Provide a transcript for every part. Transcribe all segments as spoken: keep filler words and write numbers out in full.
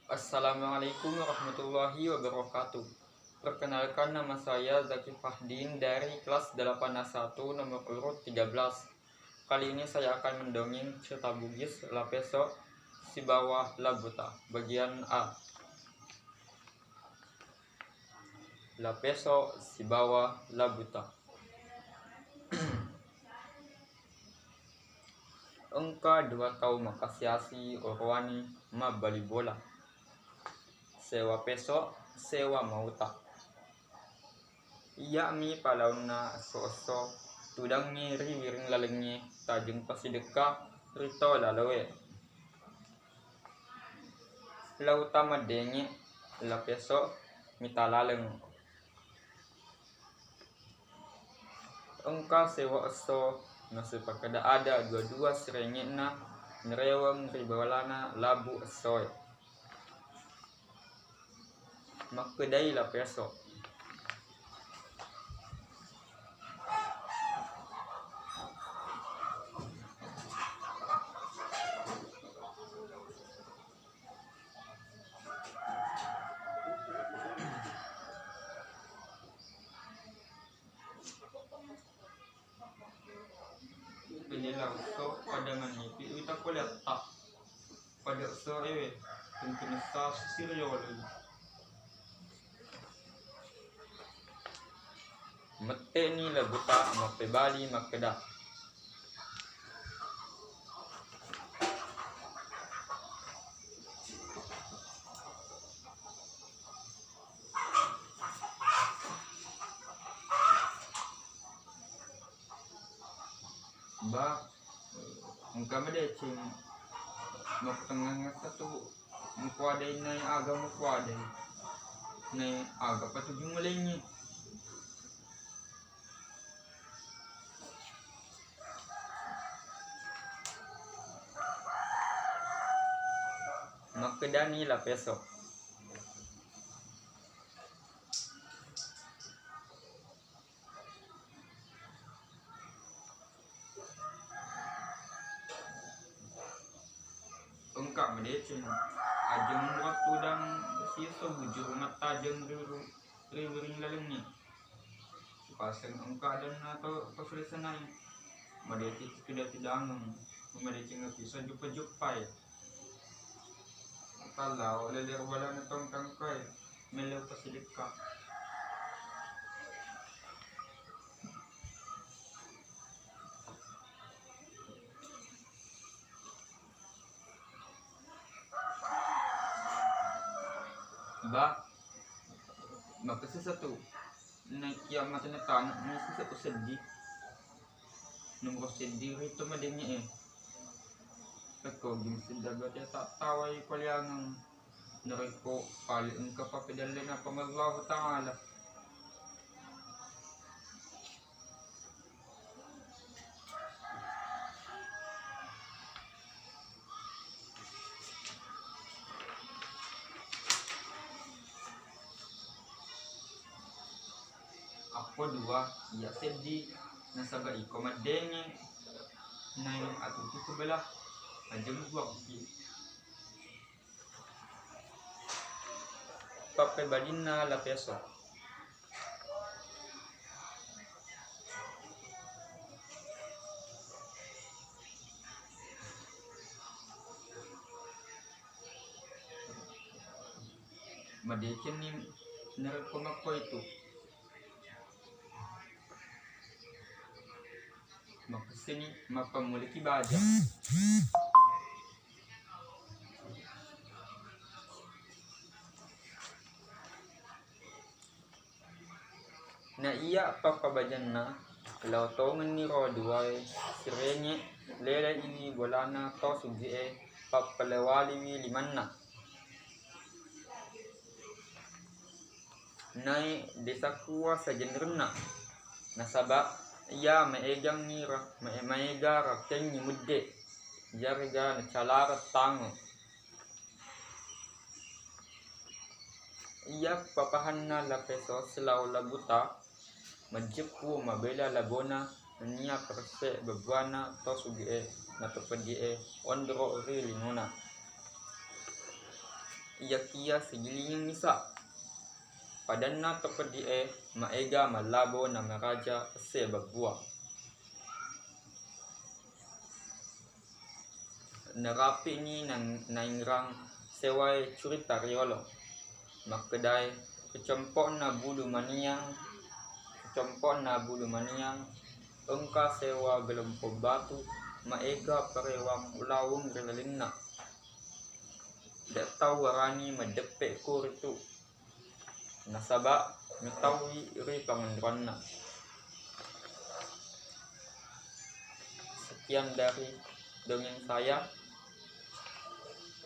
Assalamualaikum warahmatullahi wabarakatuh. Perkenalkan, nama saya Zaki Fahdin dari kelas delapan A satu, nomor urut tiga belas. Kali ini saya akan mendongeng cerita Bugis La Peso sibawa La Buta, bagian A. La Peso sibawa La Buta. Engka dua tau makasiasi orowane mabbali bola. Sewa peso, sewa mauta. Iyami palaunna esso-esso tudangnge ri wiring lalengnge tajeng pasidekka ri to laloe. Lauta maddengnge, La Peso mita laleng. Engka sewa esso, nasipakkeda ada dua-dua sirenge'na nareweng ri bolana labu essoe. Makkedai La Peso. Penila esso pada manipi wita pole atta. Pada esso ewe tentu nessa sisir yolo. Metteni La Buta mappebali makkeda. Ba, engka madeceng makkutengngeng satu mukuadai nai aga mukuadai nai aga patuju mulengngi. Makkedani La Peso. Engka madeceng, ajeng wattudang siso bujur mattajeng ri, ri wiring lalengnge. Sipaseng engka adanna to pasulessanai. Madeceng keda-kedangeng, madeceng piso juppa-juppai. Tallao lele ri bolana tongkang koe, melo pasidekka. Ba, makessesa tu. Naikia mata natana, naikia seddi. Nomor seddi ritu madengnge e. Pekko gim sedda gate tattawai paliangeng. Narekko pale engka papedallena Puang Allahu Ta'ala. Appo dua iya seddi, nasaba iko maddengnge naeng atutu sebelah, ajeng buakki. Pappebalinna La Peso. Madecenni narekko makkoitu. Makesseni mappammuliki baja. Na iya pappabajanna, lao tongenni ro duae sirenge, lele iwi bolana to sugi e, pappalewaliwi limanna. Nae desa kuwa sajenrenna, nasaba iya maegangngi ra-, mae-, maega rakkengngi mudde, iyarega nacalareng tango. Iya papahanna La Peso silaong La Buta, majeppu mabela labona nennia peresse bebuana to sugi e nato peddi e onrong ri linona. Iyakiya sigilingeng misa. Padanna to peddi'e maega mallabo namaraja esse babbua. Narapi'ni nang-, nainrang sewae curita riolo. Makkedae, kecompo'na bulu maniang, kecompo'na bulu maniang, engka sewa gelompong batu, maega perewang ulaweng ri lalenna. De' tau warani maddeppe' ko ritu. Nasaba' mitaui ri pangonroanna. Sekian dari dongeng saya.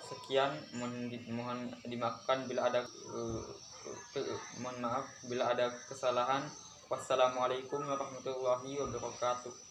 Sekian, mohon di-, mohon dimaafkan bila ada, eh, eh, mohon maaf bila ada kesalahan. Wassalamualaikum warahmatullahi wabarakatuh.